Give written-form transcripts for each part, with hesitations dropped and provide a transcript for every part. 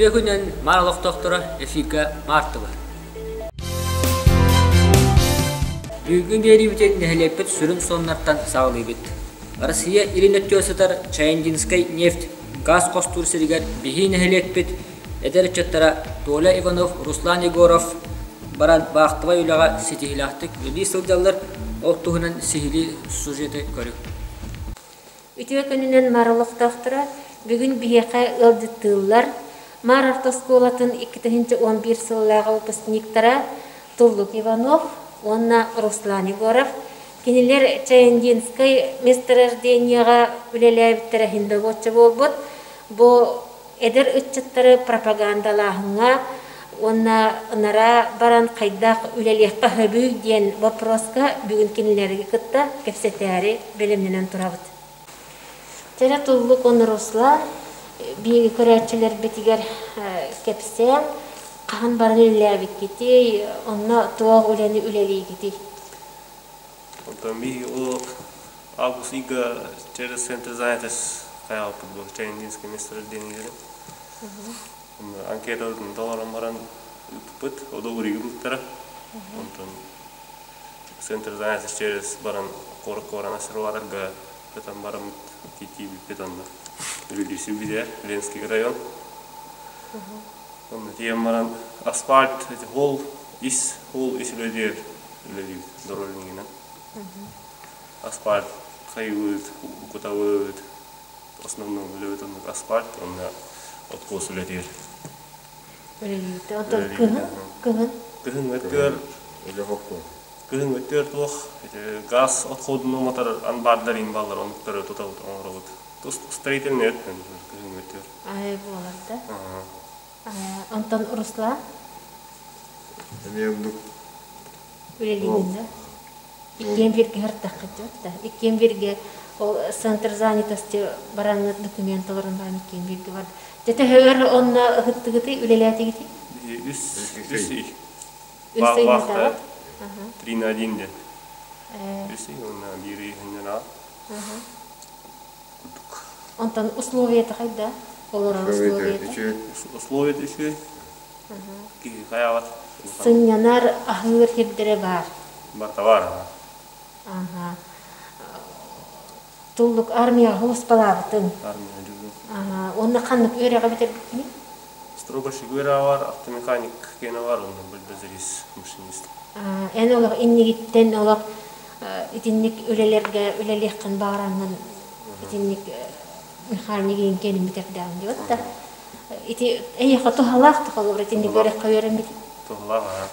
Үтүө күнүн Маар олохтоохторо эфиргэ Маартылар. Бүгүҥҥү биэриибитин нэһилиэкпит сүрүн сонуннартан саҕалыыбыт. Россия илин өттүгэр сытар Чаяндинскай нефть газ хостуур сиригэр биһи нэһилиэкпит эдэр ыччаттара Толя Иванов, Руслан Егоров баран баахтабай үлэҕэ ситиһиилээхтик үлэлии сылдьаллар. Ол туһунан сиһилии сюжеты көрүҥ. Үтүө күнүнэн Маар олохтоохторо бүгүн биһиэхэ ыалдьыттыыллар. Маар орто оскуолатын 2011 сыллааҕы выпускниктара Туллук Иванов уонна Руслан Егоров. Кинилэр Чаяндинскай месторождениеҕа үлэлээбиттэрэ иһин добуочча буолбут. Бу эдэр ыччаттары пропагандалааһыҥҥа уонна ынараа баран хайдах үлэлиэххэ сөбүй диэн боппуруоска бүгүн кинилэри кытта кэпсэтээри бэлэмнэнэн турабыт. Чэрэ Туллук уонна Руслан биһиги көрөөччүлэрбитигэр кэпсээн, хаһан баран үлэлээбиккитий, онно туох үлэни үлэлиигитий? Онтон биһиги ол август ыйга через центр занятость хайаабыппыт бу Чаяндинское месторождениелэрин. Анкетабытын толорон баран ыыппыппыт, одобригымыттара. Онтон центр занятость через баран куоракка баран обсерваторга кытан бараммыт тиийбиппит онно. Үлэлиирсибитэ Ленский район. Онно тиийэн баран асфальт холл ис холл ис үлэлиир үлэлиибит дорожнигынан. Асфальт хайыбыт, кутабыт, основном үлэбит оннук асфальт уонна откос үлэтигэр. Үлэлиибит. Онтон кыһын? Кыһын? Кыһын өттүгэр кыһын өттүгэр туох газ отходун уматар анбаардар баллар оннуктары тутабыт оҥоробут. Строительный өттүн кыһын өттүгэр. Ай буолар да. Онтон Руслан? Эмиэ оннук Үлэлиигин да? Иккиэн бииргэ сырыттаххыт да? Иккиэн бииргэ ол центр занятости бараҥҥыт документ толорон баран иккиэн бииргэ бар. Дьэ төһө онно ыһыттыгытый, үлэлээтигитий? Үс үс ый. Үс ый Вахта 3 на 1 диэн. Үс ый уонна биир ый иһиннэн аҕа. Курдук. Онтон условията хайда? Олорор условията? Условията үчүгэй. Киһи хайаабат. Сынньанар, аһыыр сирдэрэ баар. Барыта баар. Аха. Туллук армияҕа сулууспалаабытыҥ. Армия дьүгүн. Аха. Уонна ханнык үөрэҕи бүтэрбиккиний? Строгощик үөрэҕэ бар, автомеханик киэнэ бар, онно бульдозерист, машинист. Эн олох иннигиттэн олох итинник үлэлэргэ үлэлиэххин баҕараҥҥын итинник механик иин киэнин бүтэрдэҕин диэбит да ити эйиэхэ туһалаах да холобур итинник үөрэххэ үөрэммит Туһалаах аха.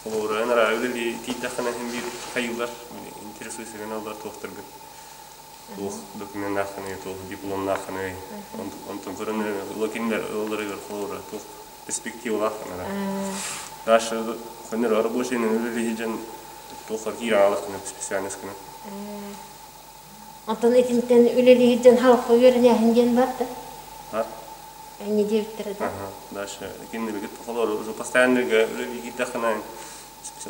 Холобура эн эрэ үлэлии тиийдэххинэ иһин биир хайыылар интересуйса гыналлар туохтаргын. Туох докуменнааххыный, туох дипломнааххыный. Онтон көрөн ыла кинилэр ылаларыгар холобура туох перспективалааххын эрэ. Дальше көнөр рабочийынан үлэлии дьон туоххар киирэн аалаххына специальность гына. Онтон итинтэн үлэлии дьон халыкка үөрэнээһин диэн бар да? Бар. Энньэ диэбиттэрэ да? Дальше кинилэргэ холобура уже постоянно үлэлии киирдэххинэ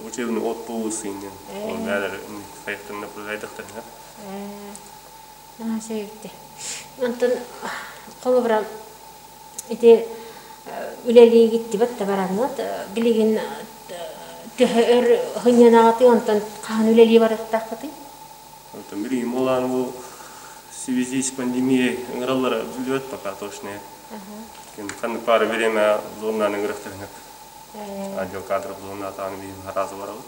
учебный отпуск диэн ол бээлэр хайахтарына хайдахтарына. Наһаа сөйүктэ. Онтон холобура ити үлэлиигиттибэт да бараҥҥыт билигин төһө өр сынньанаҕытый онтон хаһан үлэлии барыахтааххытый? Онтон билигин буолаан бу в связи с пандемией ыҥыраллара биллибэт пока точно. Ханнык пара время зоннан ыҥырахтарына отдел кадров зоннаатааны биһиги хараазы барабыт.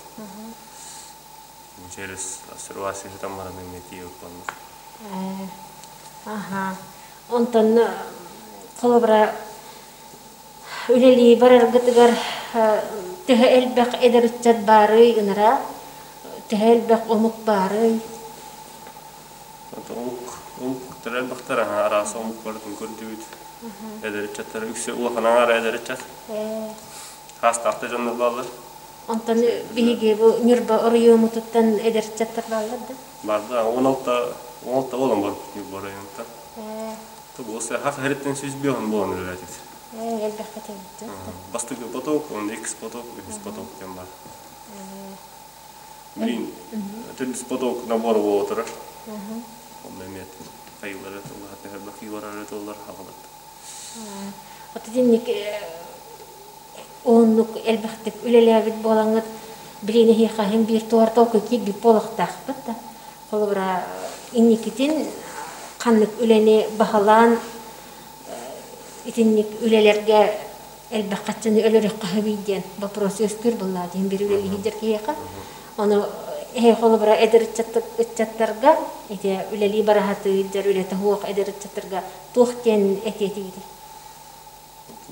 Через обсервация сытан баран эмиэ тиийэ укпаннар. Аха. Онтон холобура үлэлии бараргытыгар төһө элбэх эдэр ыччат баарый ынара төһө элбэх омук баарый? Омук омуктар элбэхтэр араас омук барытын көрдүбүт. Эдэр ыччаттар үксэ улахан аҥаара эдэр ыччат. Хаастаах да дьоннор бааллар. Онтон биһиги бу Ньурба оройуоммутуттан эдэр ыччаттар бааллар да? Барда 16 16 буолан барбыт Ньурба оройуонуттан. Бу хас хэриттэн 105 буолан үлэлээтибит. Элбэххэ тэбиттэр. Бастакы поток, он иккис поток, үһүс поток диэн бар. Блин, төрдүс поток набор буола турар. Онно эмиэ хайылары тыллар, бакыйлары тыллар хаалбат. От итинник уһуннук элбэхтик үлэлээбит буолаҥҥыт билигин эһиэхэ иһин биир туор толкуй киирбит буолуохтаахпыт да. Холобура, инникитин ханнык үлэни баһылаан итинник үлэлэргэ элбэх хаччыны өлөрүөххэ сөбүй диэн вопрос үөскүүр буоллаҕа диэн биир үлэлии сылдьар киһиэхэ. Ону эһи холобура эдэр ыччаттарга ити үлэлии бара сатыыр үлэтэ суох эдэр ыччаттарга туох диэн этиэ этигитий?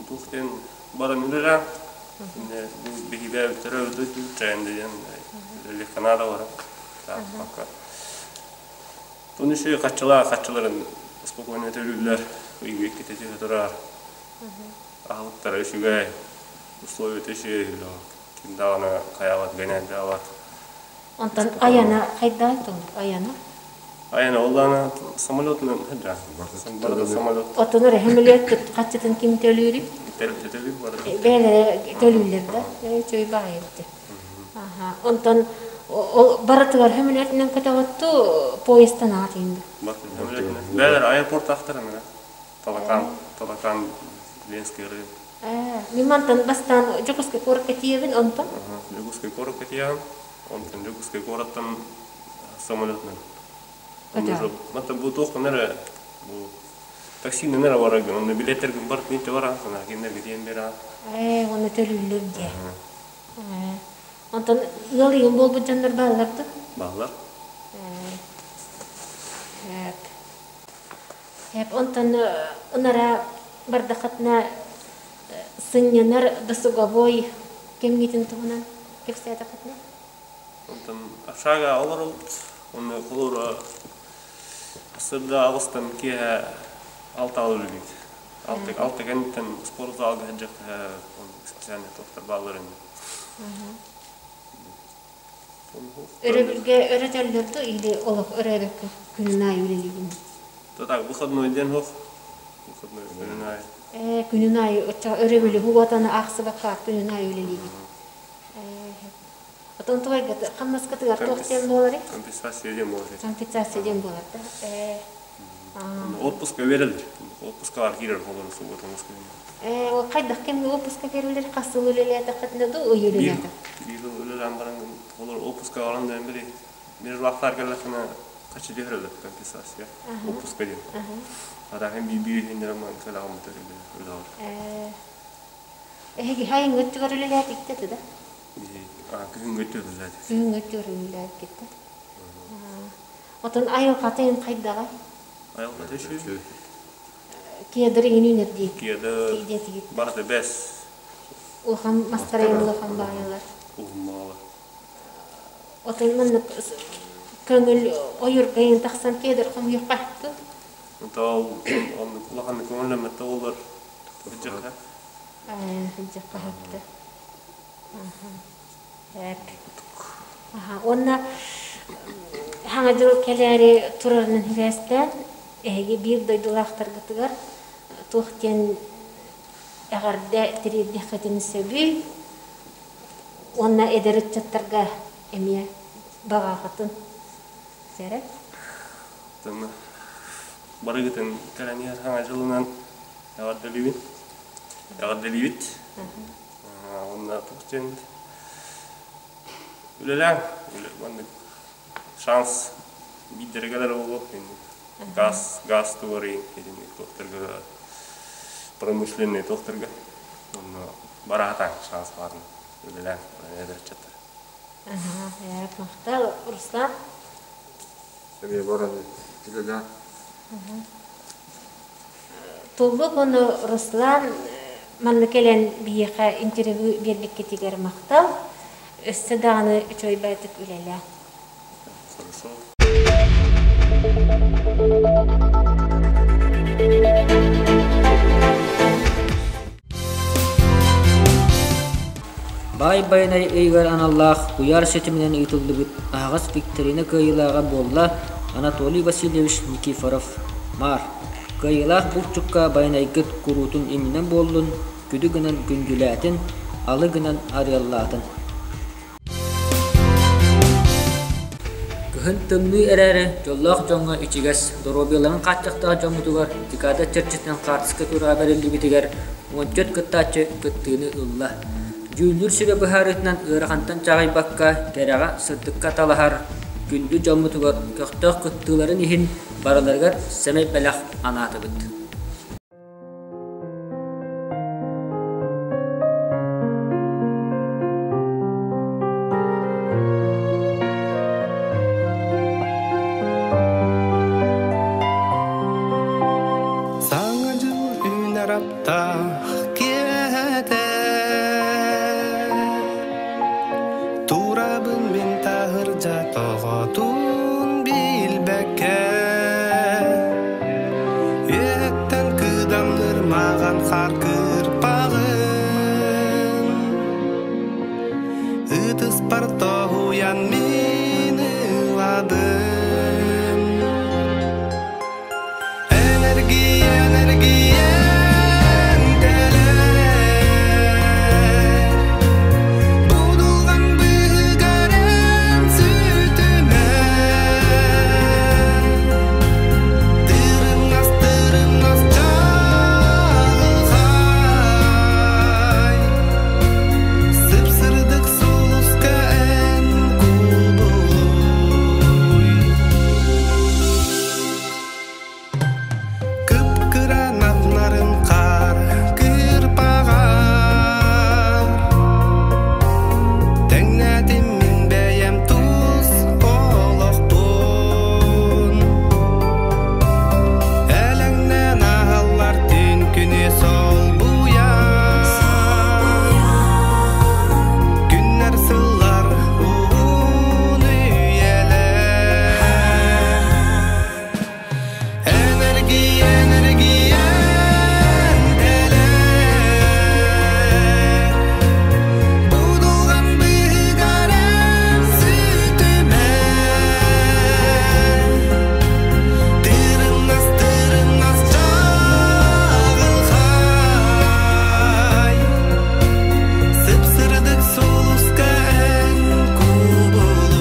Туох диэн баран үлэлээн биһиги төрөөбүт чайын диэн үлэлиэх Канада баран Туну үчүгэй хаччылаах хаччыларын спокойно төлүүллэр, ыйга иккитэ түһэ турар. Аһылыктара үчүгэй, условията үчүгэй, ким даҕаны хайаабат, гэнээдээбат. Онтон айана хайдаан айана? Айана оллаана самолетунан сылдьар. Барыта самолет. Оттон эрэ самолет хаччытын ким төлүүрүй? Төлүүр барыта. Бэйэлэрэ төлүүллэр да? Үчүгэй баҕайы эбит. Онтон ол барытыгар хөмүлүөтүнэн көтөҕөтту поездтан аҕатыйын Бээлэр аэропорт ахтар эмэ Талакан, Талакан Ленский район. Мин мантан бастаан Дьокуускай куоракка тиийэбин, онтон? Дьокуускай куоракка тиийэҕин, онтон Дьокуускай куораттан самолетунан. Мантан бу туохпун эрэ бу таксинан эрэ бараргын, онно билеттэргин барытын илдьэ бараҕын, кинилэргэ тиийэн биэрэҕин. Ээ, уонна төлүүллэр дии. Онтон ыал ыйын буолбут дьоннор бааллар дуо? Бааллар. Эп онтон ынара бардахатына сынньанар досуговой кэмҥитин туһунан кэпсээтэххитинэ? Онтон общага олоробут. Онно холуура сырда аҕыстан киэһэ алтаҕа үлэлиибит. Алта кэнниттэн спорт залга сылдьыахтаах специальный тохтор бааллар ини. Өрөбүлгэ өрөтөллөр ду или олох өрөөбөккө күнүн аайы үлэлиигин? Так выходной день хох. Выходной күнүн аайы. Ээ, күнүн аайы оччо өрөбүлү уотаны аахсыбакка күнүн аайы үлэлиигин. Отон тугайга хамнаскытыгар туох диэн буоларый? Компенсация диэн буолар. Компенсация диэн буолар да. Ээ. Отпуска берелер. Отпускаҕар киирэр холору суббота Ээ, ол хайдах кэмҥэ отпуска берилер? Хас сыл үлэлээтэххитинэ дуу, ый үлэлээтэх? Биир сыл үлэлээн баран олор отпуска баран да били межвахтар келлеххинэ хачы түһэрэллэр компенсация отпуска диэн. Араһын биир иһиннэрэ ман кэлэҕиммит үлэҕэр. Ээ, эһиги хайыҥҥы өттүгэр үлэлээтиккит да? Күһүҥҥү өттүгэр үлэлээтик. Күһүҥҥү өттүгэр үлэлээбиккит да? Отон айылҕатын хайдаҕай? Айылҕата үчүгэй. Кедр иҥин дии. Кедр барыта бэс. Улахан мастарайын улахан баайалар. Уһуммаҕалар. Отон маннык көҥүл ойургайын тахсан кедр хомуйахпахты. Онто оннук улаханнык көҥүллэммэттэ олар. Сыдьахха. Сыдьахха хапты. Уонна Саҥа дьыл кэлээри турарынан сибээстээн, эһиги биир дойдулаахтаргытыгар туох диэн эҕэрдэ тириэрдиэххитин сөбүй уонна эдэр ыччаттарга эмиэ баҕаҕытын сэрэ? Барыгытын кэлэн иһэр Саҥа дьылынан эҕэрдэлиибин. Эҕэрдэлиибит. Уонна туох диэн үлэлээҥ маннык шанс биирдэрэ кэлэр буолуо газ газ тугары итинник туохтарга промышленный туохтарга онно бараатаҥ шанс баарын үлэлээҥ эдэр ыччаттар. Махтал, Руслан. Эмиэ баран үлэлээн. Туллук уонна Руслан манна кэлэн биһиэхэ интервью биэрбиккитигэр махтал. Өссө даҕаны үчүгэйбээтик үлэлээ. Хорошо. Баай Байанай ыйыгар аналлаах куйаар ситиминэн ыытыллыбыт аһаҕас викторина кыайыылааҕа буолла Анатолий Васильевич Никифоров Маар. Кыайыылаах булчукка Байанайгыт куруутун иннинэн буоллун, күдү гынан күндүлээтин, алы гынан арыаллаатын. Кыһын тымныы эрээри, дьоллоох дьоҥҥо ичигэс, доруобуйаларын хааччахтаах дьоммутугар декада чэрчитинэн хаартыска күрэҕэ бэриллибитигэр 14 кыттааччы кыттыыны ылла. Дьүүллүүр сүбэ быһаарыытынан ыарахантан чаҕыйбакка, кэрэҕэ, сырдыкка талаһар күндү дьоммутугар көхтөөх кыттыыларын иһин барыларыгар сэмэй бэлэх анаатыбыт. Саҥа дьыл үүнэр аптаах киэһэтэ Турабын мин таһырдьа тоҕотун билбэккэ Үөһэттэн кыдамныр маҕан хаар кырпаҕын Ытыспар тоһуйан мин ылабын Энергия, энергия, Будулган быһыгарын сүтүмэ Тырымнас, тырымнас чаҕылхай Сып-сырдык сулуска эн кубулуй Кып-кыра нап-нарын хаар кырпаҕар Тэҥнээтим мин бэйэм тус олохпун Элэҥнээн аһаллар түн күнү солбуйан Күннэр сыллар уһун үйэлэр Энергия, энергия, Будулган быһыгарым сүтүмэ Тырымнас, тырымнас чаҕылхай Сып-сырдык сулуска эн кубулуй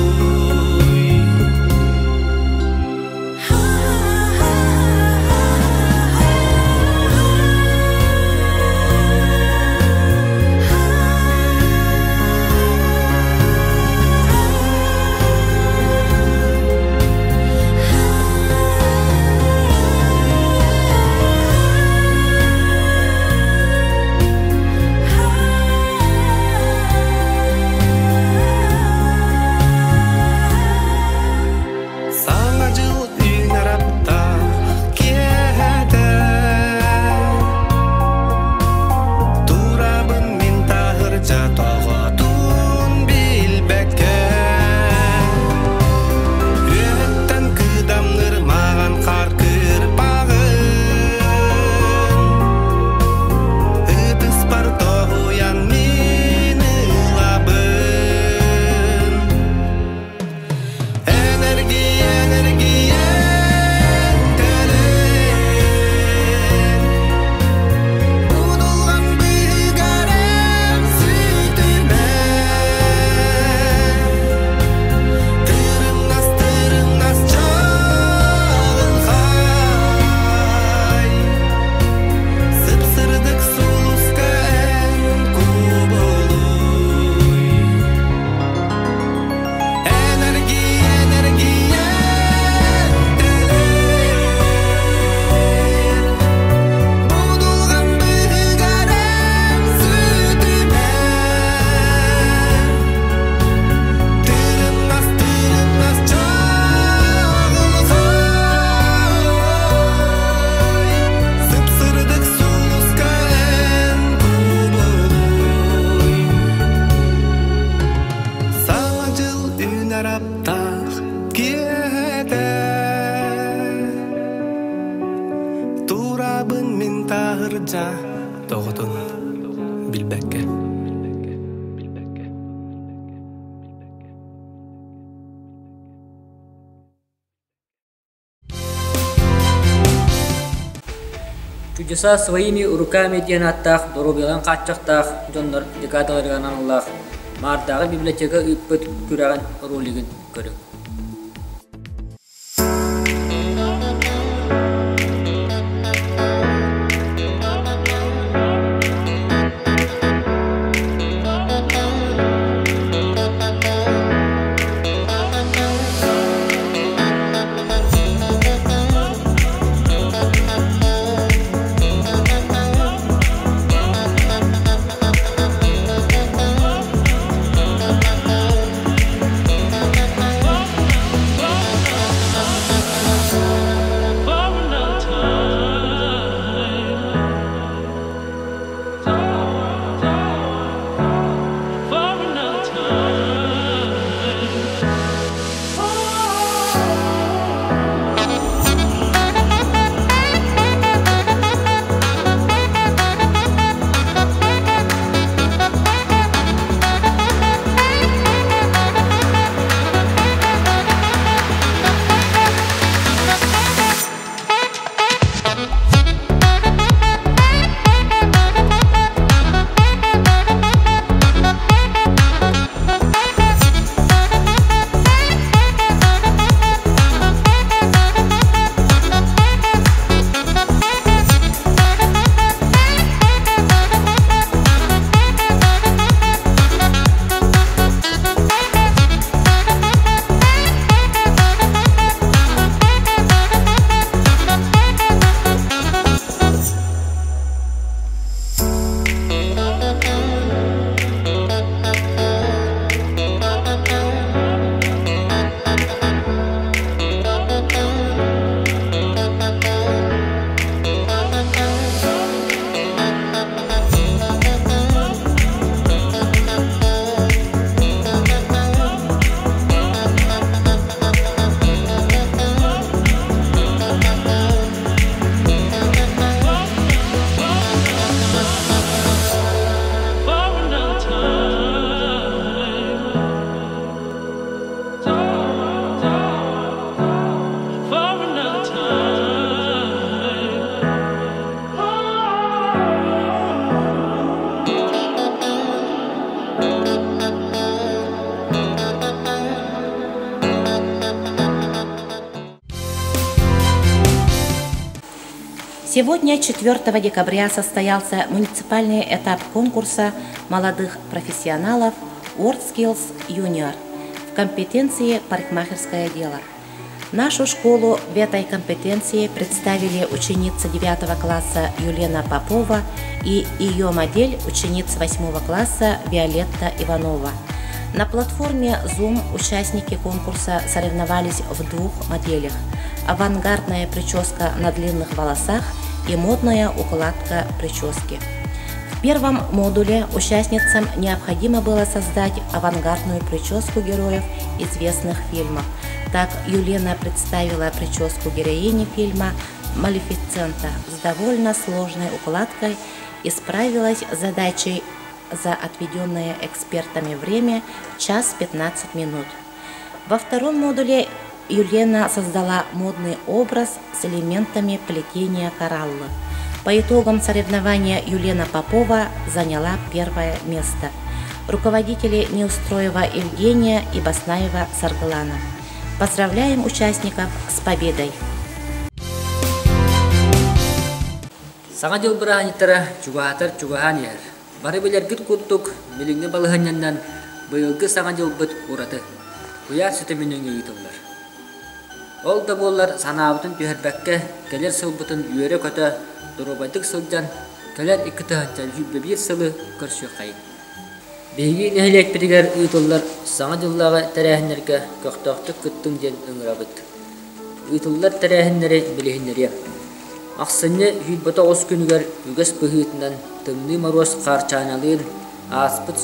Саҥа дьыл үүнэр аптаах киэһэтэ Турабын мин таһырдьа тоҕотун билбэккэ Үөһэттэн кыдамныр маҕан хаар кырпаҕын Ытыспар тоһуйан мин ылабын Энергия, энергия, Будулган быһыгарым сүтүмэ Тырымнас, тырымнас чаҕылхай Сып-сырдык сулуска эн кубулуй Энергия, энергия, Будулган быһыгарым сүтүмэ Тырымнас, тырымнас чаҕылхай Сып-сырдык сулуска эн кубулуй Саҥа дьыл үүнэр аптаах киэһэтэ Турабын мин таһырдьа тоҕотун билбэккэ Чудеса своими руками диэн ааттаах доруобуйаларын хааччахтаах дьоннор декадаларыгар аналлаах Маардааҕы библиотека ыыппыт күрэҕин ролигын көрүҥ. Сегодня, 4 декабря, состоялся муниципальный этап конкурса молодых профессионалов WorldSkills Junior в компетенции «Парикмахерское дело». Нашу школу в этой компетенции представили ученица 9 класса Елена Попова и ее модель ученица 8 класса Виолетта Иванова. На платформе Zoom участники конкурса соревновались в двух моделях – авангардная прическа на длинных волосах и модная укладка прически. В первом модуле участницам необходимо было создать авангардную прическу героев известных фильмов. Так Юлена представила прическу героини фильма «Малефицента» с довольно сложной укладкой и справилась с задачей за отведенное экспертами время час 15 минут. Во втором модуле Юлена создала модный образ с элементами плетения коралла. По итогам соревнования Юлена Попова заняла первое место. Руководители Неустроева Евгения и Баснаева Саргалана. Поздравляем участников с победой! Саҥа дьыл бырааһынньыктара чугаһаатар чугаһаан иһэр. Бары билэргит курдук, билиҥҥи балаһыанньаннан быйылгы Саҥа дьылбыт ураты, куйаар ситиминэн ыытыллар. Ол да буоллар санаабытын түһэрбэккэ, кэлэр сылбытын үөрэ-көтө, доруобайдык сылдьан, кэлэр 2021 сылы көрсүөххэйиҥ. Биһиги нэһилиэкпитигэр ыытыллар Саҥа дьыллааҕы тэрээһиннэргэ көхтөөхтүк кыттыҥ диэн ыҥырабыт. Ыытыллар тэрээһиннэри билиһиннэриэм. Ахсынньы 29 күнүгэр үгэс быһыытынан Тымныы Моруос Хаарчааналыын ааспыт,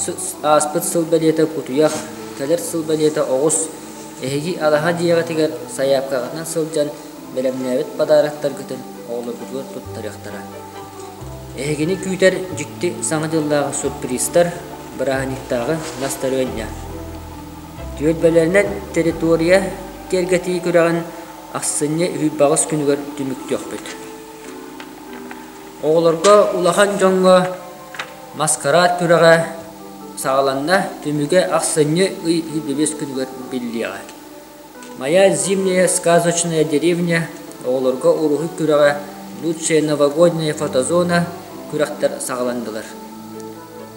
ааспыт сыл бэлиэтэ кутуйах, кэлэр сыл бэлиэтэ оҕус, эһиги алаһа дьиэҕитигэр сайаапкаҕытынан сылдьан бэлэмнээбит подароктаргытын оҕолоргутугар туттарыахтара. Эһигини күүтэр дьикти Саҥа дьыллааҕы сюрпризтар, бырааһынньыктааҕы настарыанньа. Түөлбэлэринэн территория киэргэтии күрэҕин ахсынньы үһүйбаҕыс күнүгэр түмүктүөхпүт. Оҕолорго улахан дьоҥҥо маскараат күрэҕэ саҕаланна, түмүгэ ахсынньы ый үһүйбэбиэс күнүгэр биллиэҕэ. Моя зимняя сказочная деревня оҕолорго уруһуй күрэҕэ «Лучшая новогодняя фотозона» күрэхтэр саҕаланнылар.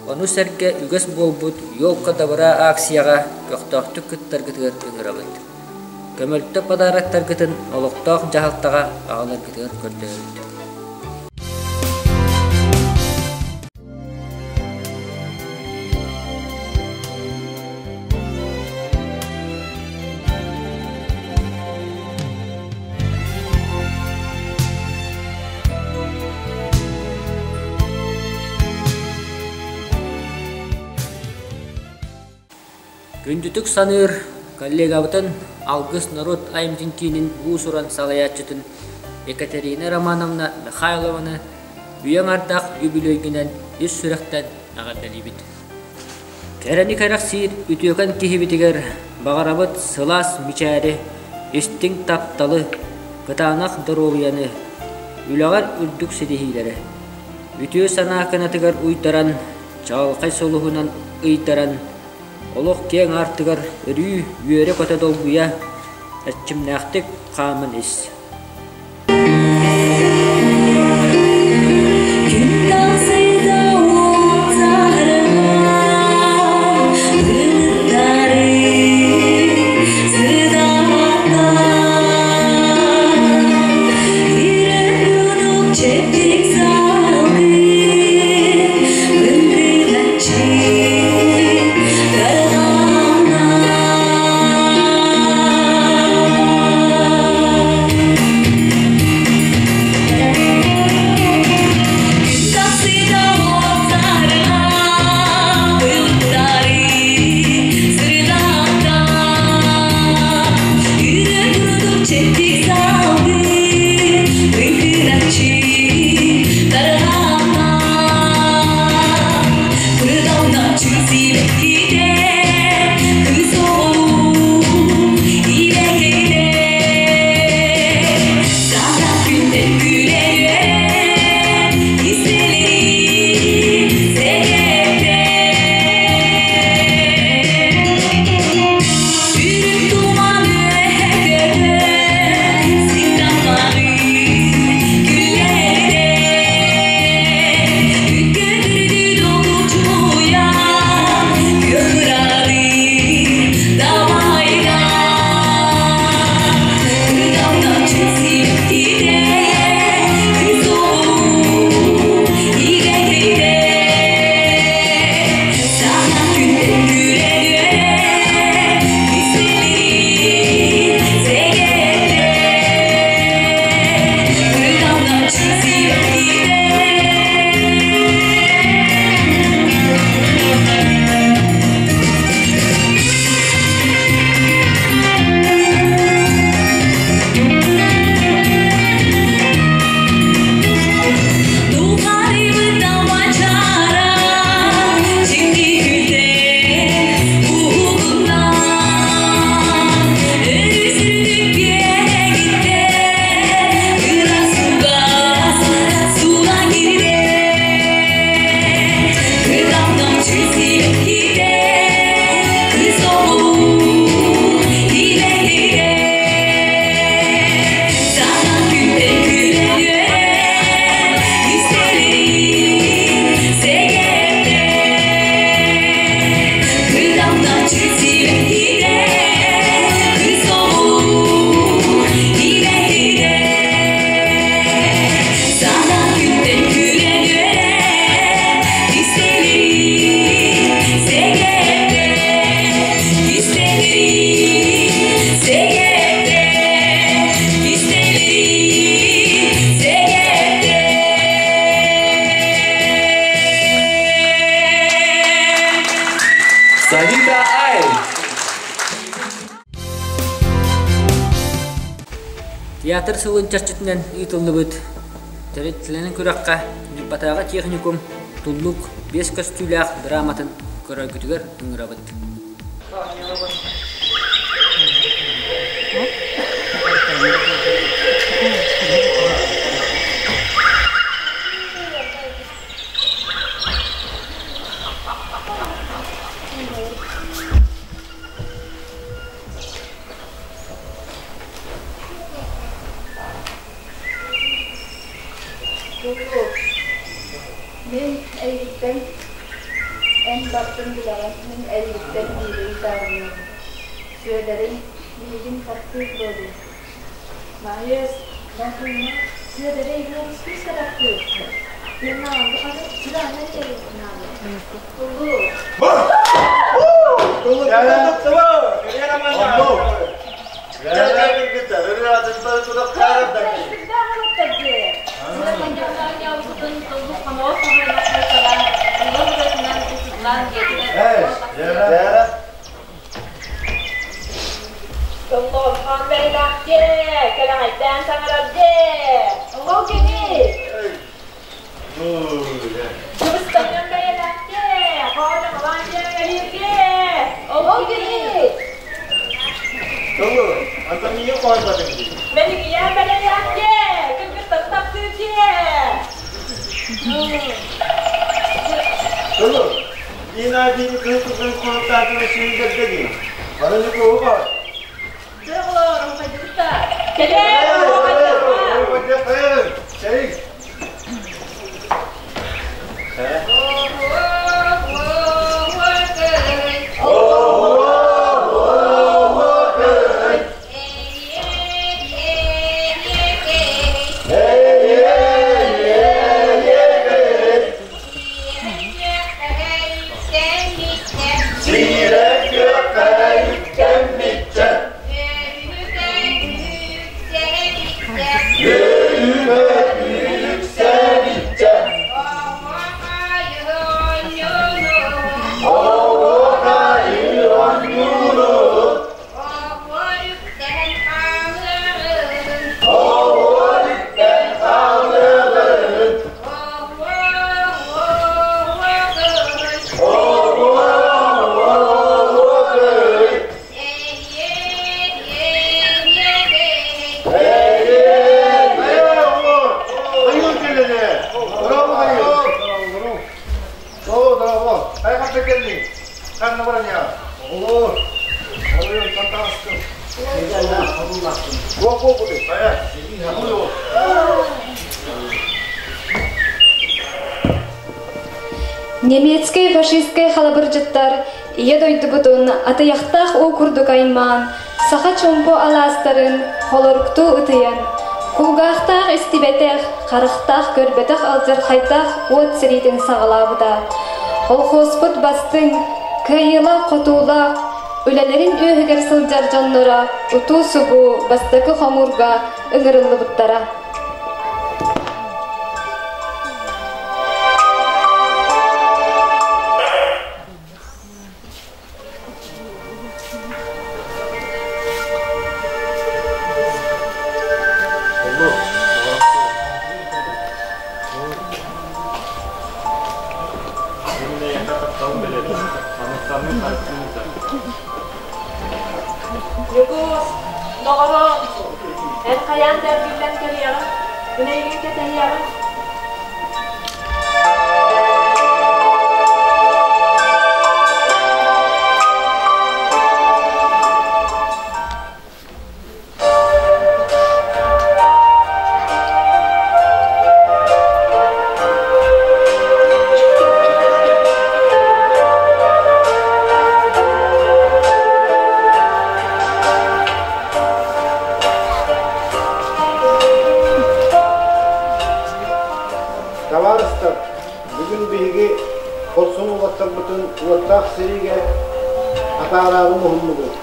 Ону сэргэ үгэс буолбут «Елка добра» акцияҕа көхтөөхтүк кыттаргытыгар ыҥырабыт. Көмөлтө подароктаргытын олохтоох дьаһалтаҕа аҕаларгытыгар көрдөһөбүт. Күндүтүк саныыр коллегабытын Алгыс норуот айымньытын киинин уус-уран салайааччытын Екатерина Романовна Михайлованы үйэ аҥардаах үбүлүөйгүнэн ис сүрэхтэн эҕэрдэлиибит. Кэрэни кэрэхсиир үтүөкэн киһибитигэр баҕарабыт сылаас мичээри, истиҥ тапталы, кытаанах доруобуйаны, үлэҕэр үрдүк ситиһиилэри. Үтүө санаа кынатыгар уйдаран, чаҕылхай сулуһунан ыйдаран, олох киэҥ аартыгар өрүү үөрэ-көтө долгуйа, эрчимнээхтик хааман ис. Санита Ай! Театр сылын чэрчитинэн ыытыллыбыт төрүт күрэххэ Ньурбатааҕы техникум Туллук биэс көстүүлээх драматын көрөргүтүгэр ыҥырабыт. Мин эйигиттэн эн бардын билэҕин, мин эйигиттэн биири ыйытаарыммын. Сүөдэрим миигин таптыыр дуо дии? Маайыс, долгуйума, Сүөдэри эйигин олус күүскэ таптыыр. Тыыннааҕын тухары сүрэҕинэн иэйиэххин Туллуу! Толлоон бэрилээх дьиэ, кэлэҕэйдээн саҥарар дьиэ, оҕо кини. Кыбыстанньаҥ бэйэлээх дьиэ, хоочоҥолоон дьиэ дьиэ, оҕо кини. Толу, Антонио хоойботуҥ дии. Мэлигийээн бэрилээх дьиэ, кыргыттары таптыыр дьиэ. Толу, Дина диин кыһыл кыһыл куһуктаатына сүүрдэрдэ дии. Аны ньукуһу бар. Дьэ, оҕолор, оҥхойдубут да. Кэлээ, Чэй. Сиирэ күөккэ үктэммиччэ, үөрүүгэ үксэбиччэ, оҕуохайы оонньууну, оҕуор үктэн хаалыаҕын, оҕуо-оҕуо-кый, Немецкэй фашистскай халабырдьыттар Ийэ дойдубутун атыйахтаах уу курдук аймаан, саха чуумпу алаастарын холоруктуу ытыйан, кулгаахтаах истибэтэх, харахтаах көрбөтөх алдьархайдаах уот сэриитин саҕалаабыта. Колхуоспут бастыҥ, кыайыылаах-хотуулаах, үлэлэрин үөһүгэр сылдьар дьонноро утуу-субуу бастакы хомуурга ыҥырыллыбыттара. Ньукуус, доҕоруом, эн хайаан да эргиллэн кэлиэҕиҥ, мин эйигин кэтэһиэҕим. Табаарыстар, бүгүн биһиги хорсун уолаттарбытын уоттаах сэриигэ атаараары муһуннубут.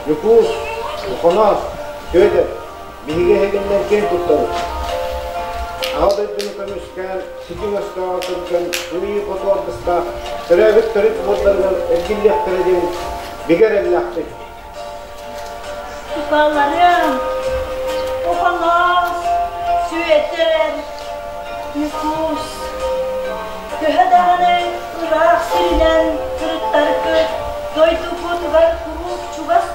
Ньукуус, Охоноос, Сүөдэр, биһиги эһигиннэн киэн туттабыт. Аҕа дойдуну көмүскээн, сидьиҥ өстөөҕү сылдьан, кыайыы хоту алгыстаах, төрөөбүт төрүт буордарынан эргиллиэхтэрэ диэн бигэ эрэллээхпит. Тукааларым, Охоноос, Сүөдэр, Ньукуус, төһө даҕаны ыраах сиринэн сырыттаргыт, дойдубутугар куруук чугас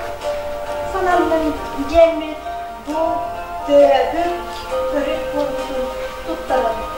сананным диэммит бу төрөөбүт төрүт буолбутун туттарабыт.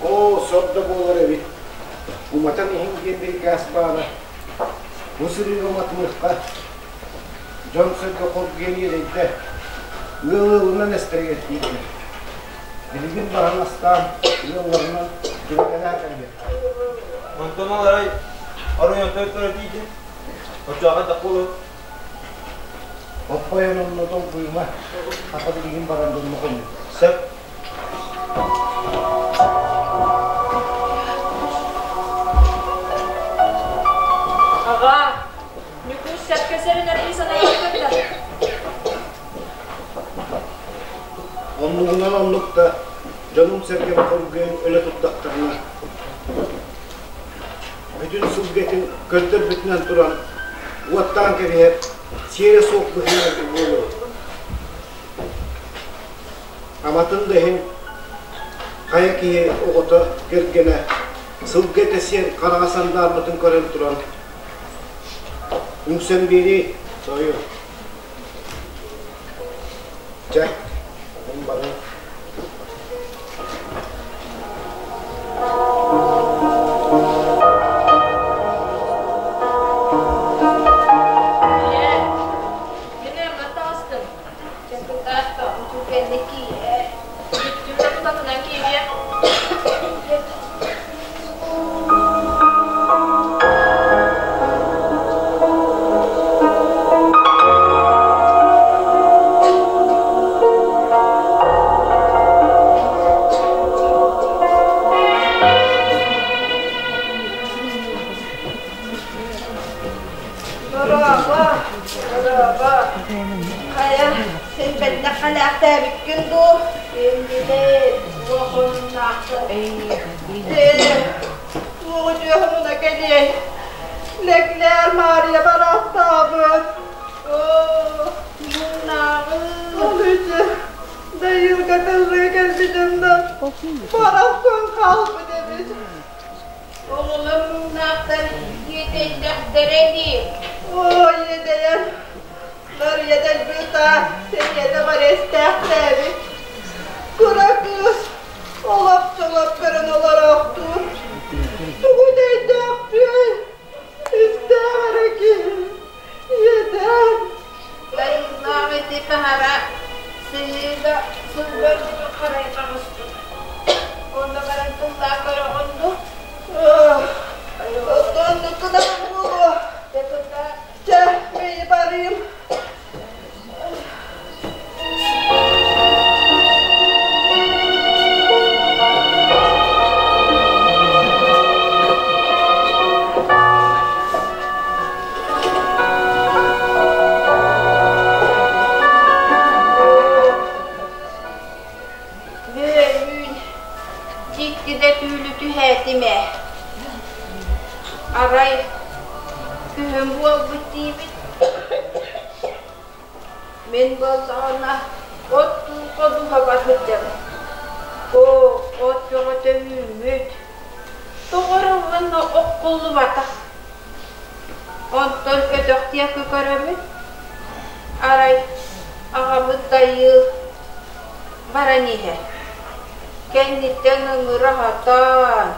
Оо, сор да буолар эбит. Уматан иһин диэн бирикээс баара. Бу сырыыга уматымыахха. Дьон-сэргэ хоргуйан иэдэйдэ. Ыал ыалынан эстэригэр тиийдэ. Билигин баран астаан, ыалларынан түбэлэлээх кэллэ. Онтон ол арай оройуонтан тура тиийдэ. Оччоҕо да буолуо. Оппойон онно долгуйума. Хата билигин баран дьонно хоннук. Сөп. Көрсөрүнэр дии санаабыккын да. Оннугунан оннук да дьонум-сэргэм хоргуйан өлө турдахтарына, бүтүн сылгытын көрдөрбүтүнэн туран уоттаан кэбиһэр сиэрэ суох быһыыларга буолуо. Аматын да иһин хайа киһи оҕото, кэргэнэ сылгы этэ сиэн хараҕа сандаарбытын көрөн туран үҥсэн биэрии сойу. Чэ, мин барыам. Ийээ, мин эммэ таҕыстым. Кэнники Бүттүүнэ тутатынан киириэ. Борообо, борообо. Хайа, син бэннэх халаахтаабыккын дуу? Иннилэр, уохуннаахтар. Туоҕу дьүөһүмүнэ кэлиэй. Лэглээр Маарыйа бараахтаабыт. Оо, муннааҕы. Ол үчү, дайыылга тыллыы кэлбитим да, барахсан хаалбыт эбит. Оҕолор муҥнаахтар иэдэйдэхтэрэ дии. Оо, иэдэйэр. Нарыйа дэлбита, сэниэтэ барыастаахтээбит. Кыра кыыс олоп-чолоп көрөн олороохтуур. Тугу дэйдэхпиэй, истээх эрэ киһи, иэдээн. Дайыылаах ити таһара сыһыыга сылгырдыгы харай таҕыспыт. Онно баран тыллаах көрөҕүн дуу? Оттон нуккунан буолуо. Чэ, мии барыым. Бөөлүүн дьикти да түүлү түһээтим ээ. Арай күһүн буолбут диибит. Мин буоллаҕына от ходуһабар сылдьабын. Оо, от бөҕөтө үүммүт. Тоҕо эрэ уонна оккуллубатах. Онтон өтөх диэки көрөбүн. Арай аҕабыт Дайыыл баран иһэр. Кэнниттэн ыҥыра сатаан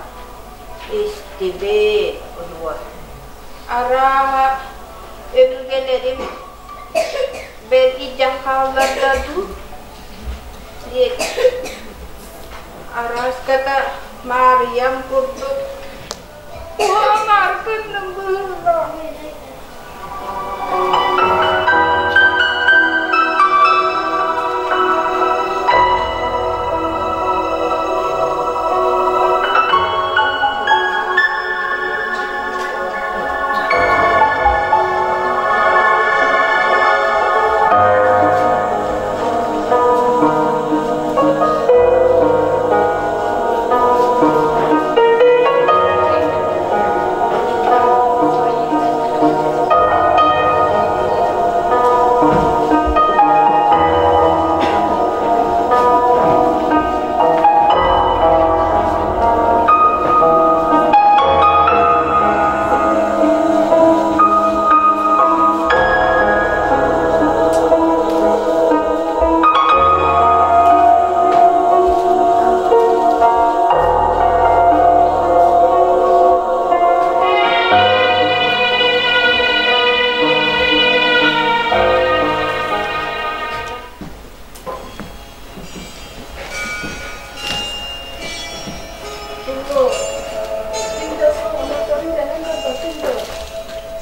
истибит уот. Арааһа, өбүгэлэрим бэл илдьэн хаалларда дуу диэт, арааската Маарыйам курдук уһаамаар гынным быһыылаах.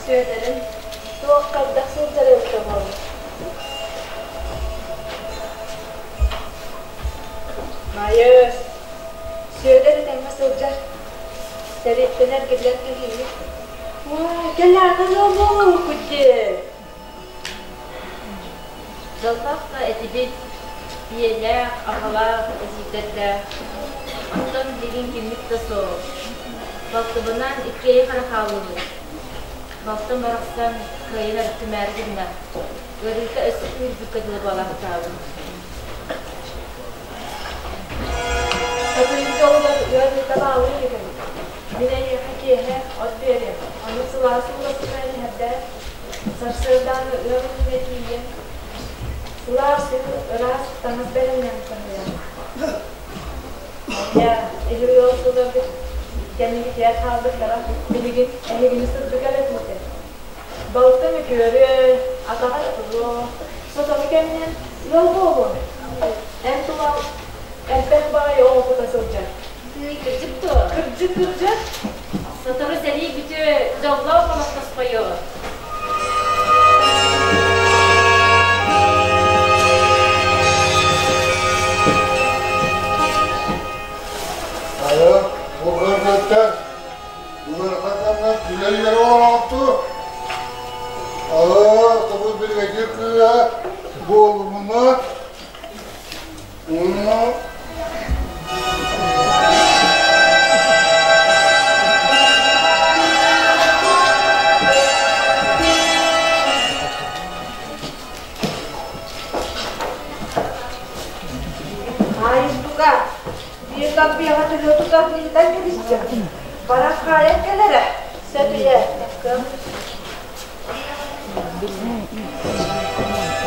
Сүөдэрим туох хайдах сылдьар эбитэ буолла? Майыас, Сүөдэр этэҥҥэ сылдьар. Сэрииттэн эргиллэн кэлиибит. Уай, кэлээтин олуу күдьэ. Дьоллоох да этибит, ийэлээх, аҕалаах, эдьиийдэрдээх. Оттон билигин киммит да суох. Балтыбынаан иккиэйэх эрэ хааллыбыт. Балтым барахсан кыайан өрүттүмээри гынна. Ыарыыта өссө күүһүрбүккэ дылы буолаахтаабыт. Татыйык дьолугар ыарыыта баалыы илик эбит. Мин эйиэхэ киэһэ от биэриэм, ону сылаас уулаппытынан иһэрдээр, сарсыардааны ыам иннинэ тиийэн, сылаас уу, ыраас таҥас бэлэмнээн таһыйан. Дьэ, эһи ыал сылларгыт кэннигитигэр хаалбыттара, билигин эһигини сырдык эрэ күүтэр. Балтым үтүөрүө, атаҕар туруо, сотору кэминэн ыал буолуом. Эн тулаҥ элбэх баҕайы оҕо кута сылдьар. Тыый, кырдьык дуо? Кырдьык, кырдьык. Сотору сэрии бүтүө, дьоллоох олохтоспойуо. Айа, бу кыргыттар Ыарахатанна күлэ-үөрэ олороохту. Аа, тобус биригэдьиир кыыһа буолумуна. Хаайыстуга биир тарбыйаҕа төлүө тутан ыйытан кэбистим. Баран хаайан кэлэрэ. Сөтүйэ.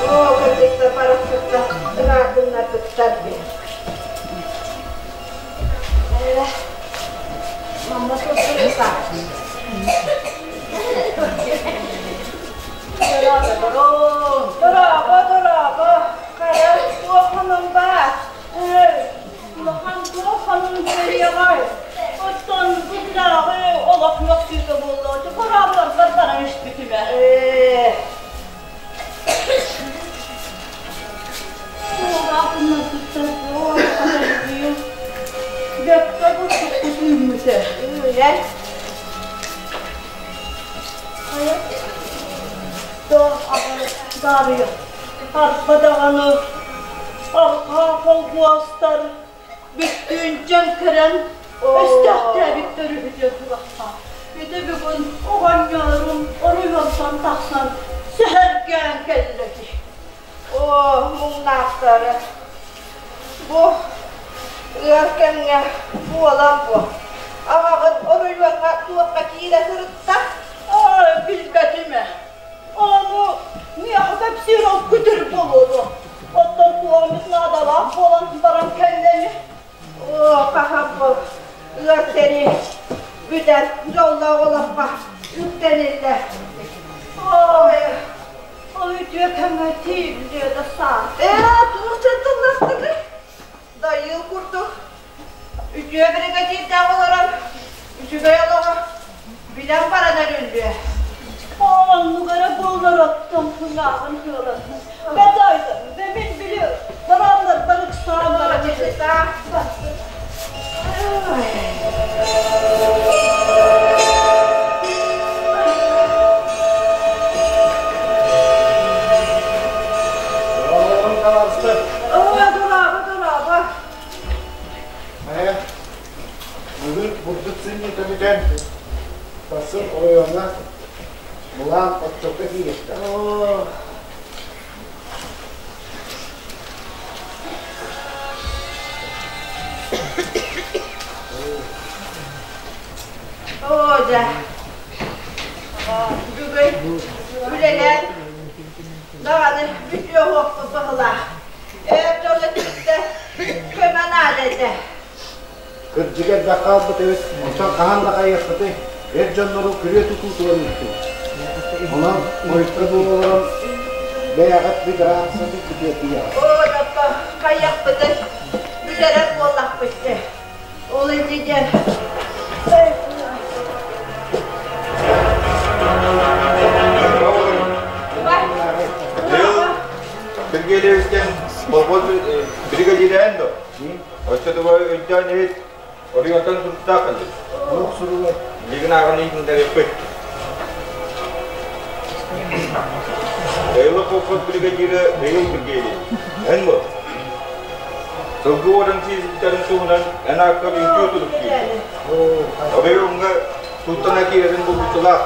Оо, кыргыттар барахсаттар ыраатыннарбыттар бит. Эрэ, манна сылдьыбыта. Дорообо, дорообо, хайа, туох хонон баар? Улахан туох хонун кэлиэҕэй? Оттон быһыдааҕы олох мөхсүүтэ буолла, тупураабыларбар баран испитим ээ. Бэккэ бурдукпут үүммүтэ. Үүнэр. Дарья, арба даҕаны арҕаа холбуостар бүттүүн дьэҥкирэн өстөөхтөөбүттэр үһү диэн сурахха. Ити бүгүн оҕонньорум оройуонтан тахсан сэһэргээн кэллэ дии. Оо, муҥнаахтары. Бу ыар кэмҥэ буолан бу. Аҕаҕыт оройуоҥҥа туохха киирэ сырытта? Ой, билбэтим ээ. Ону миэхэ кэпсиир ол күтүр буолуо. Оттон туоҕумут наадалаах буолан баран кэллэни. Оо, хаһан бу ыар сэрии бүтэн дьоллоох олоххо үктэниллэ. Ой, ол үтүө кэмҥэ тиийиллиэ да саас. Ээ, туох тылластыгый? Дайыыл курдук үтүө биригэдьиирдээх олорон үчүгэй олоҕу билэн баран өрүллүө. Оннук эрэ буоллар оттон кыҥааҕын кыалан. Бэдайда, мин били барааннарбар ыксаан баран Дорообо, дорообо. Хайа, бүгүн бурдук сынньыта бүтэн, сарсын оройуоҥҥа былаан отчуокка киириэхтээх. Оо, дьэ. Бүгүн үлэлээн даҕаны бүтүө уһуохпут быһылаах. Эр дьон өттүттэн көмө наада этэ. Кырдьык элбэх хаалбыт эбит, онтон хаһан да хайыахпытый, эр дьоннору күрүө тутуутугар ыыттым. Онон хойукка дылы олорон бэйэҕит миграцияны күтүөтүйэҕит. Оо, доппо, хайыахпытый, бүтэрэр буоллахпыт дьэ. Ол иннигэр Сергеевичтэн колхоз бригадирээн до. Оччотугар өйдөөн иһит оройуонтан суруктаах кэлбит. Туох суругай? Билигин ааҕан иһитиннэриэхпит. Дайылык колхоз бригадира Михаил Сергеевич, эн бу. Сылгы уоран сиэзиттэрин туһунан эн ааккар үҥкүү сурук киирдэ. Оройуоҥҥа туттана киирэрин булгуччулаах.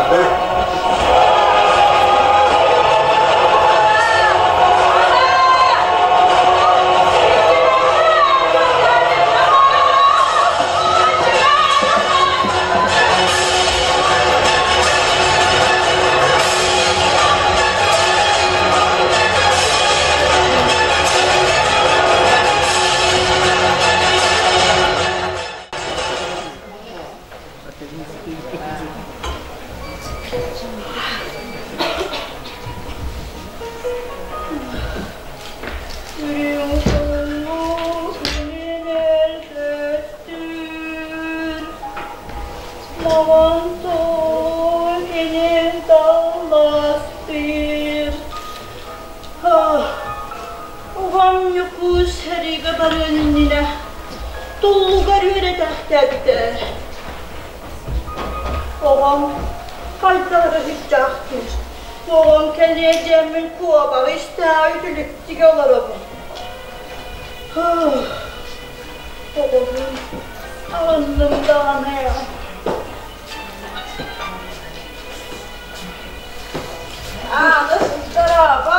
Аны Үрүҥ сулус күнүнэр көстүр, Маҕан суол илин талластыыр. Уһам Ньукуус сэриигэ барыан иннинэ туллугар үөрэтээхтээбитэ. Оҕом хайдах эрэ сүрдээхтиир. Оҕом кэлиэ диэммин куобаҕы истээҕи үтүлүктүгэ олоробун. Оҕобун аҕынным даҕаны. Ааныс, дорообо.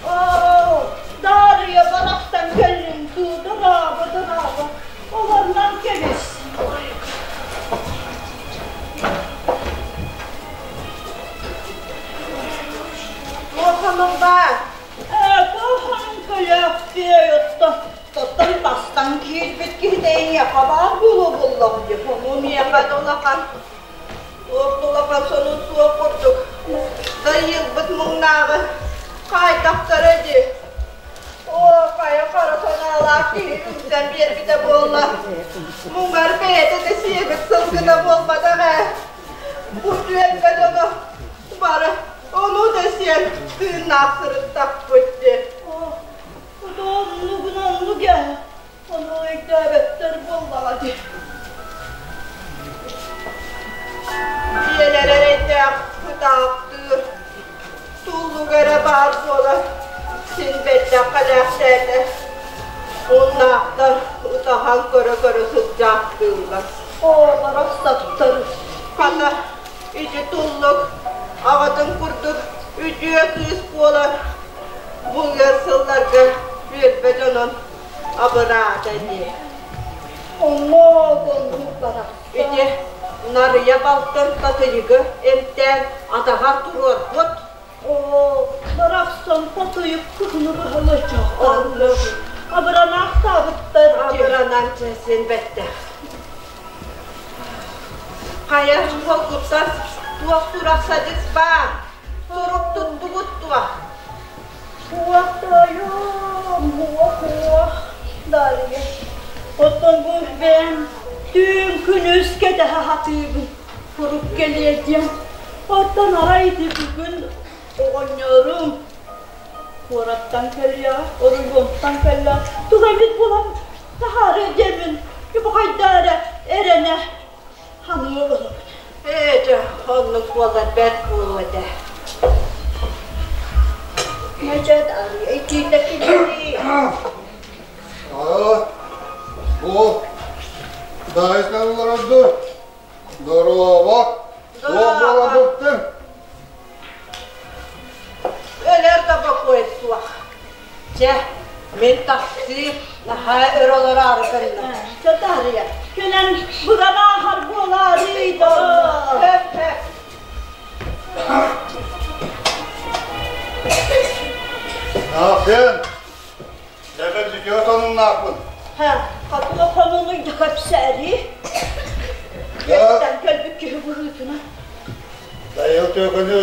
Оо, Даарыйа барахсан кэллин дуу, дорообо, дорообо. Олорунан кэбис. Туоханын баар? Ээ, туоханын көлөөхтүөй отто. Тоттон тастан киирбит киһитэ эйиэхэ баар буолуо буоллаҕа дии. Ону миэхэ да улахан туох да улахан сонун суох курдук. Дайыылбыт муҥнааҕы хаайтахтара дии. Оо, хайа хара санаалаах киһи үҥсэн биэрбитэ буолла. Муҥар бэйэтэ да сиэбит сылгыта буолбатах ээ. Бу түөлбэ дьоно бары ону да сиэн тыыннаах сырыттахпыт дии. Оннугун оннук ээ. Ону өйдөөбөттөр буоллаҕа дии. Дьиэлэр эрэйдээх ытаахтыыр, туллук эрэ баар буолан син бэттэх кэлээхтээтэ. Муннаахтар ытаһан көрө-көрө сылдьаахтыыллар. Оо, барахсаттар. Хата, ити туллук аҕатын курдук үтүө кыыс буолан бу ыар сылларга түөлбэ дьонун абыраата дии. Оннук, оннук барахсан. Ити Нарыйа балтын Татыйыгы эмтээн атаҕар туруорбут. Оо, барахсан Татыйык кыһыны быһалачах. Оннук. Абыранаахтаабыттар дии. Абыранан син бэттэх. Хайа, холкуттан туох сурах-садьык баар? Сурук туттугут дуо? Суох тоойуом, уох-уох, Дарья. Оттон бу бэйэм түүн күнүс кэтэһэ сатыыбын, курук кэлиэ диэн. Оттон арай ити бүгүн оҕонньорум куораттан кэлиэ, оройуонтан кэллэ, тугу эмит булан таһаарыа диэммин, хайда эрэ эрэнэ саныы олоробун. Ээ, дьэ, оннук буоллар бэрт буолуо этэ. Нэдьэт итиитэ килэрий. Аа, бу даайкан олорорду. Здорово. Туох буолан туттуҥ? Өлөр да бокуой суох. Чэ, мин тахсыы наһаа өр олороору гынным. Чэ, Дарья, кэлэн быган ааһар буолаарый да. Хөп, хөп. Наахсен, дьэбэр бүтүө сонуннаахпын. Һэ, хатыга хонунуй да кэпсээри. Кэптэн кэлбит киһи быһыытынан. Дайыл Төкөнү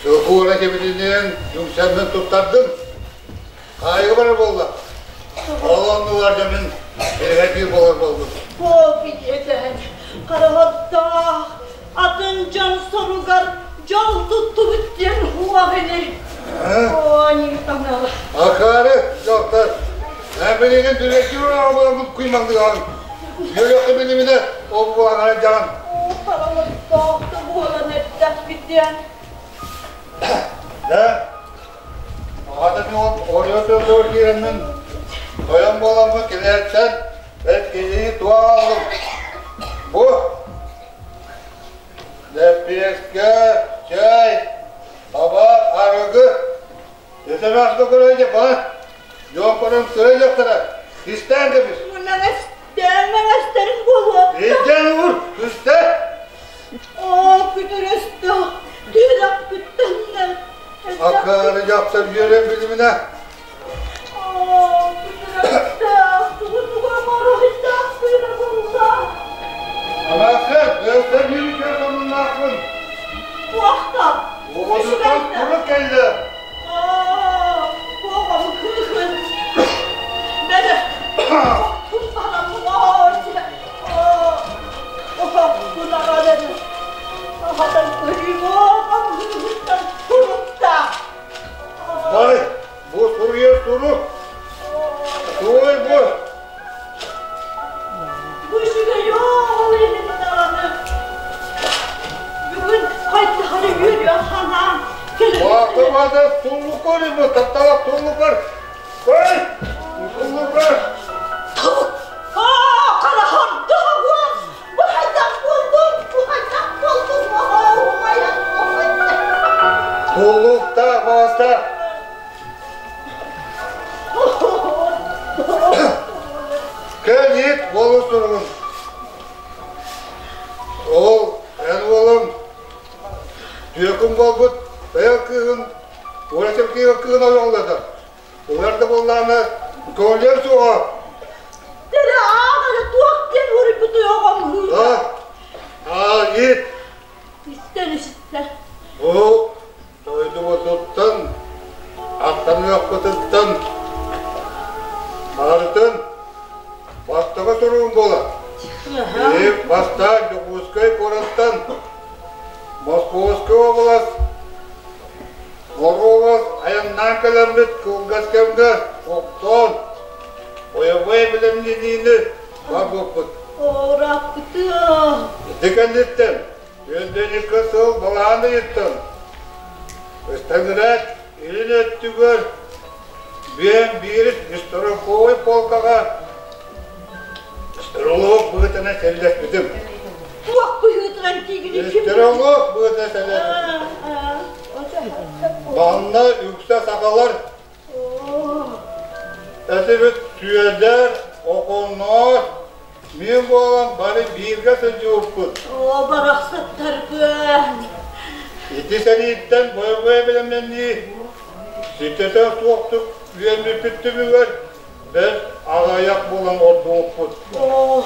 Сылгы кэбитинэн үҥсэммин туттардым. Хаайыга барар буолла. Ол оннугар дьэ мин биригэдьиир буолар буоллум. Оо, билиэтээн, хараҕардаах, атын дьон соругар дьол туттубут диэн хуах ини. Оо, таҥала. Акаары, доктор, эн билигин биригэдьиир буоламмыт куймаҥныгаҕын. Үөрүөххэ билиминэ, ол буолан дьаҕан. Оо, хараҕардаах да буолан эрдэхпит. диэн. Дьэ, аҕата ол оройо тыллыыр киирэммин тойон буоламмын килээччэн бэрт киһини туох аҕаллым. Бу лэппиэскэ, чэй, табаар, арыгы Өтөмөс көрөйдө бана дьон көрөн көрөйдөхтөрө истээн кэбис. Мэҥэстээн буолуо. Илдьэн уур, күстэ. Оо, күтүрөстө, түһүрэх күттэннэ. Акаары дьахтар үөрэн билиминэ. Оо, күтүрөстө, тугу-тугу оҥоруһуйдаах сыына булла. Анасын, өстө биир үчүгэй сонуннаахпын. Туохта? Оҕотуттан турук кэллэ. Оо, оҕом кыыһын. Бэрэ, Бай, бу суруйар сурук. Туой бу. Баатымада туллукар imi, тапталак туллукар. Ой, туллукар. Туллукта баста. Кэлит болу суругун. Ол эн уолум түөкүн буолбут бэйэ кыыһын уолачым кыыһын ойоҕолото. Улар да буоллаҕына көҥүлүөм суоҕа. Дэрэ ааҕара туох диэн уруйбутуй оҕом А, а, ит. Истэн истэ. Бу дойдубутуттан, аттаныахпытыттан барытын бастакы суругум буолар. Биир бастаан Дьокуускай куораттан Московскай уобалас Моруобас айаннаан кэлэммит кылгас кэмҥэ тохтоон, бойобуой бэлэмнэниини барбыппыт. Ырааппытыа. Ити кэнниттэн Түөрт сыл балаҕан ыйыттан Сталинград илин өттүгэр биэн биирис стрелковай полкаҕа стрелок быһыытынан сэллэспитим. Туох быһыытынан тиигини ким? Стрелок быһыытынан сэллэспитим. Манна үксэ сахалар этибит Сүөдэр, Оконноор, мин буолан бары бииргэ сылдьыбыппыт. Оо, барахсаттаргын! Ити сэрииттэн бойобуой бэлэмнэнии ситэтэ суохтук үөммүппүт түмүгэр бэрт аҕыйах буолан ордубуппут. Оо,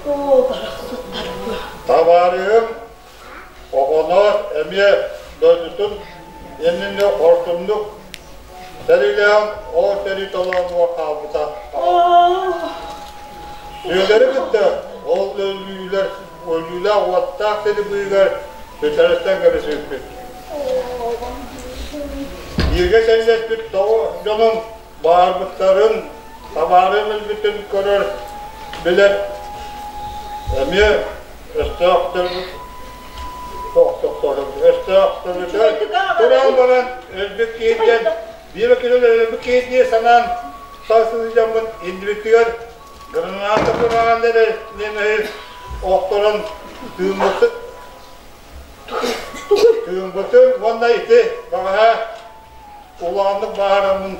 оо, барахсаттаргын! Табаарыһым Оҕоноор эмиэ дойдутун иннинэ хорсуннук сэриилээн ол сэрии толоонугар хаалбыта. Сүөлэри кытта ол өлүүлэр өлүүлээх уоттаах сири быыһыгар сүтэрестэн кэбиспиппит. Бииргэ сэриилэспит тоҕо дьонум баарбыттарын, табаарын өлбүтүн көрөр, билэр эмиэ өстөөхтөр өстөөхтөрүгэр туран баран өлбүт киһиттэн биир күнүн өлбүт киһи дии санаан сылдьаммыт иннибитигэр граната тураан эрэ немеһи охторон тыыммытын тыыммытын уонна ити баҕаһа улааннык бааһыраммын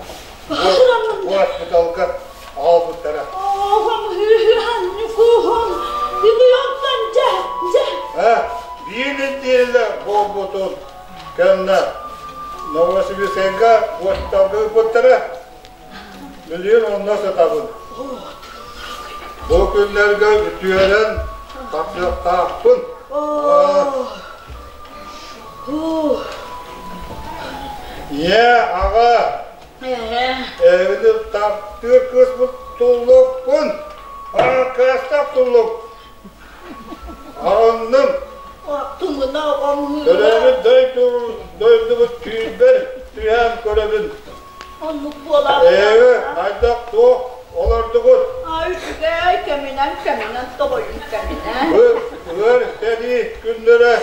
госпиталга аҕалбыттара. Оҕом үһүһэн Ньукууһум Илийонтон дьэ дьэ. Биир нэдиэлэ буолбутун кэннэ Новосибирскайга госпиталга ыыппыттара. Билигин онно сытабын. Бу күннэргэ үтүөрэн тахсыахтаахпын. Ийээ, аҕа, эһигини таптыыр кыыспыт туллукпун, кыастаах туллук. Аҕынным. Төрөөбүт дойдубут түүнбэр түһээн көрөбүн. Оннук буолар. Эһиги хайдах туох олордугут? Үчүгэй кэминэн кэминэн тоҕойун кэминэн. Ыар сэрии күннэрэ.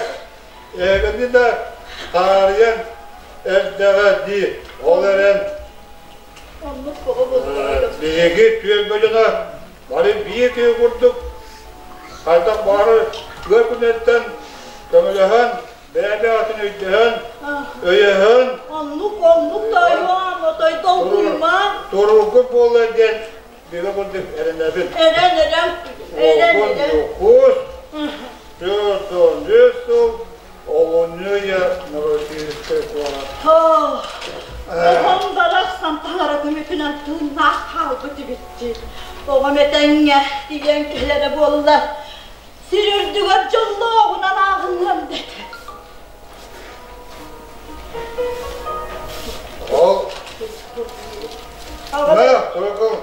Эһигини да таарыйан эрдэҕэ дии. Ол эрэн биһиги түөлбэ дьоно бары биир киһи курдук хайдах баҕарар ыар күннэртэн көмөлөһөн, бэйэ-бэйэҕитин өйдөһөн, өйөһөн Оннук, оннук тойуом, отой долгуйумаҥ. Туруоргут буолла диэн бигэ курдук эрэнэбин. Эрэн, эрэн, эрэн, эрэн. Ньукуус, 43 сыл олунньу ыйа Новороссийскай куорат. Оҕом барахсан таҥара көмөтүнэн тыыннаах хаалбыт эбит. Оҕом этэҥҥэ тиийэн кэлэрэ буолла. Сир үрдүгэр дьоллооҕунан ааҕыныам дэтэ. Ол На, тургун.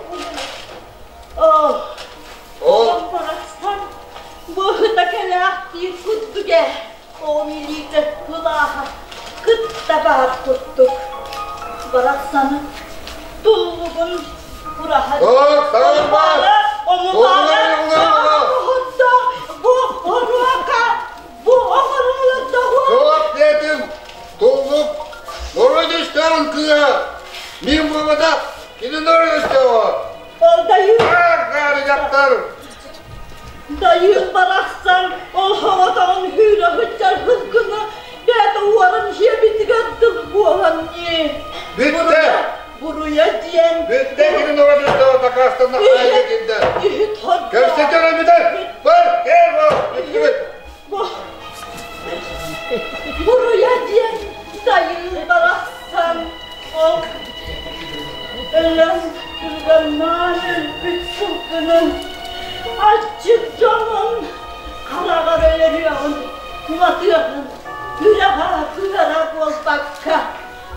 Ол барахсан быһыта кэлээхтиир курдук ээ. Оҕом илиитэ кылааһа кытта баар курдук. Барахсаны туллугун кураһа омулаара бу оруока бу оҥорулар Суох диэтим, туллук Норуодистаан кыыһа мин буолбатах, кини Норуодистаҕа. Ол дайыы Аар дьахтар Дайыын барахсан ол оҕотоҕун үүрэ сылдьар сылгыны бэйэтэ уоран сиэбитигэр дылы буолан ньии. Бүттэ! Буруйа диэн Бүттэ кини Норуодистаҕа дакаастанна хаайга киирдэ. Иһит хордо. Кэпсэтэр эбитэ! Бар, кэл бар, бүттүбүт. Буруйа диэн дайыын барахсан ол өлөн кырганнаан өлбүт сылгыны аччык дьонун хараҕар өлөрүөҕүн уматыаҕын үрэҕэ кыара буолбакка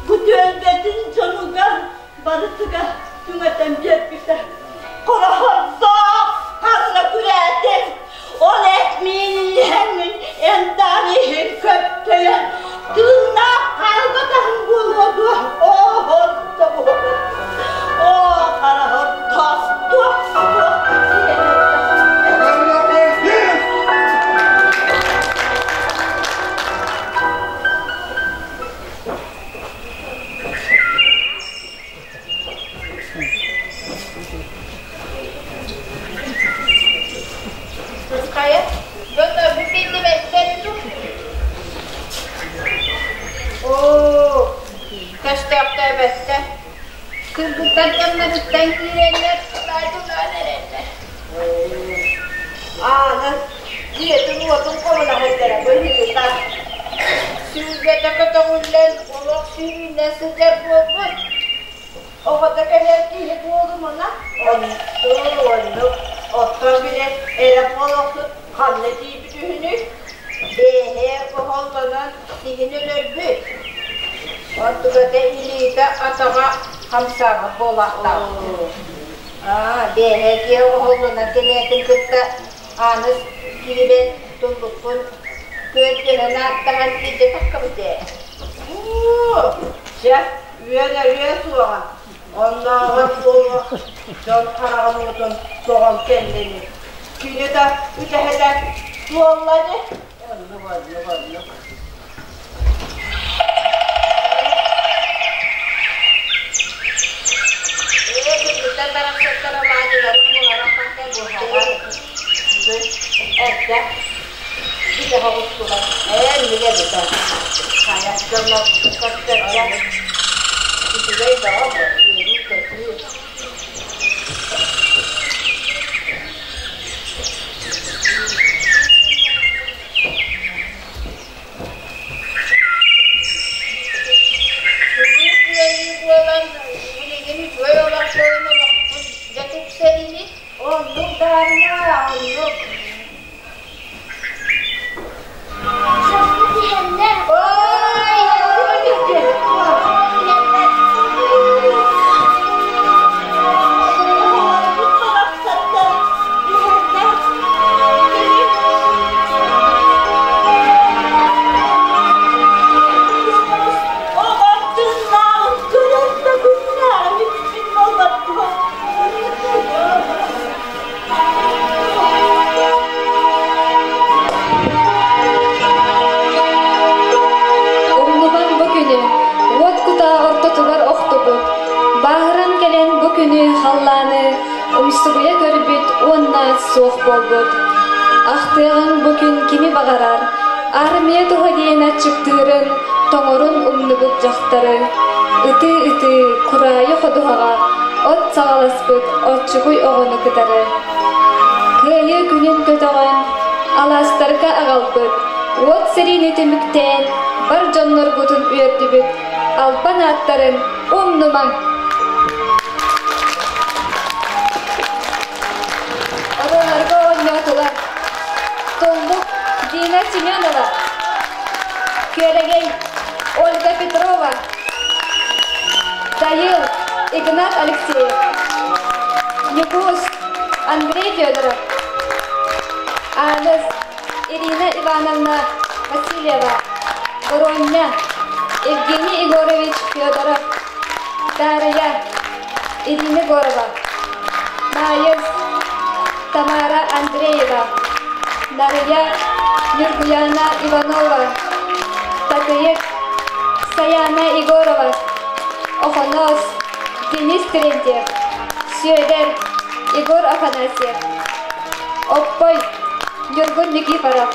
бу түөлбэтин дьонугар барытыгар түҥэтэн биэрбитэ. Хороһордоох ханна күрээтиҥ, ол эт миинин иһэҥҥин эндаан иһин көттөйөн, тыыннаах хаалбатаҕыҥ буолуо дуо? Оо, орто Оо, хара ортоох туох туох Хайа, дьонно бу биллибэттэр дуу? Оо, көстөөхтөөбөттөр. Кыргыттар дьонноруттан киирэннэр таайдылаан эрэллэр. Аана, дьиэтин уотун хомуна сылдьара быһыыта. Сүүрбэтэ көтөҕүллэн, олох сүүрүүнэн сылдьар буолбут. Оҕото кэлэр киһи буолумуна, оннук, оннук. Оттон били эрэ буолуохсут ханна тиийбит үһүнүй? Бээһээ оһоллонон сиһин өлөрбүт. Онтуката илиитэ атаҕа хамсаабат буолаахтаах. Аа, бээһээ киһи оһоллонон кэлээтин кытта Ааныс киирэн туллукпун күөлдьөһөн ааттаһан илдьэ таххабыт ээ. Уу, чэ, үөн-өрүө суоҕа. Оннооҕор буолуох дьон хараҕын уутун тоҕон кэллини. Кини да үтэһэтэ туолла ини. Оннук, оннук, оннук. Ээ, кыргыттар барахсаттар алаадьыларын буһара ханта буһара. Бүгүн эрдэ бүтэ оҕустулар. Ээ, минэ бүтэ. Хайа, дьонно көрсөргө үчүгэй бөҕө бу, үөрүү-көтүү. Улуу Кыайыы буолан, билигин үчүгэй олохторун олохпут дьэ тупсар ини. Оннук Дарья, оннук. Дьоммут иһэллэр. Ой, Оҕолорбут барахсаттар иһэллэр. Оҕом тыыннааҕын көрөр да күннээҕин иппин буолбаттыга. Умсугуйа көрбүт уонна суох буолбут. Ахтыаҕыҥ бу күн кими баҕарар, армия туһа диэн аччыктыырын, тоҥорун умнубут дьахтары, ытыы-ытыы кураайы ходуһаҕа от саҕаласпыт оччугуй оҕону кытары. Кыайыы күнүн көтөҕөн, алаастарга аҕалбыт, уот сэриини түмүктээн, бар дьонноргутун үөрдүбүт, албан ааттарын умнумаҥ! Оруолларга оонньоотулар Туллук Дина Семенова, Күөрэгэй Ольга Петрова, Дайыл Игнат Алексеев, Ньукуус Андрей Федоров, Ааныс Ирина Ивановна Васильева, Боруонньа Евгений Егорович Федоров, Дарья Ирина Егорова, Маайыс Тамара Андреева, Нарыйа Ньургуяна Иванова, Татыйык Саяна Егорова, Охоноос Денис Терентьев, Сүөдэр Егор Афанасьев, Оппой Ньургун Никифоров,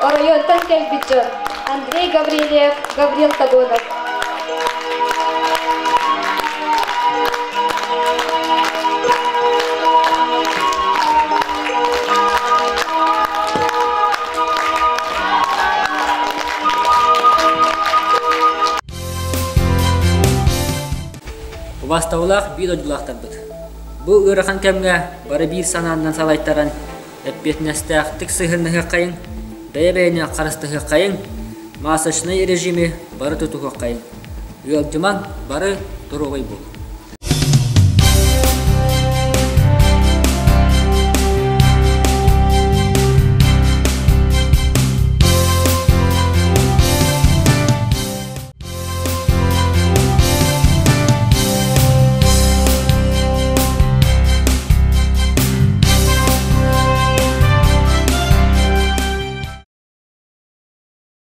оройуонтан кэлбит дьон Андрей Гаврильев, Гаврил Табонов. Убаастабылаах биир дойдулаахтарбыт. Бу ыарахан кэмҥэ бары биир санааннан салайтаран, эппиэтинэстээхтик сыһыаннаһыаххайыҥ, бэйэ-бэйэни харыстаһыаххайыҥ, масочнай режими бары тутуһуоххайыҥ. Ыалдьымаҥ, бары доруобай буолуҥ.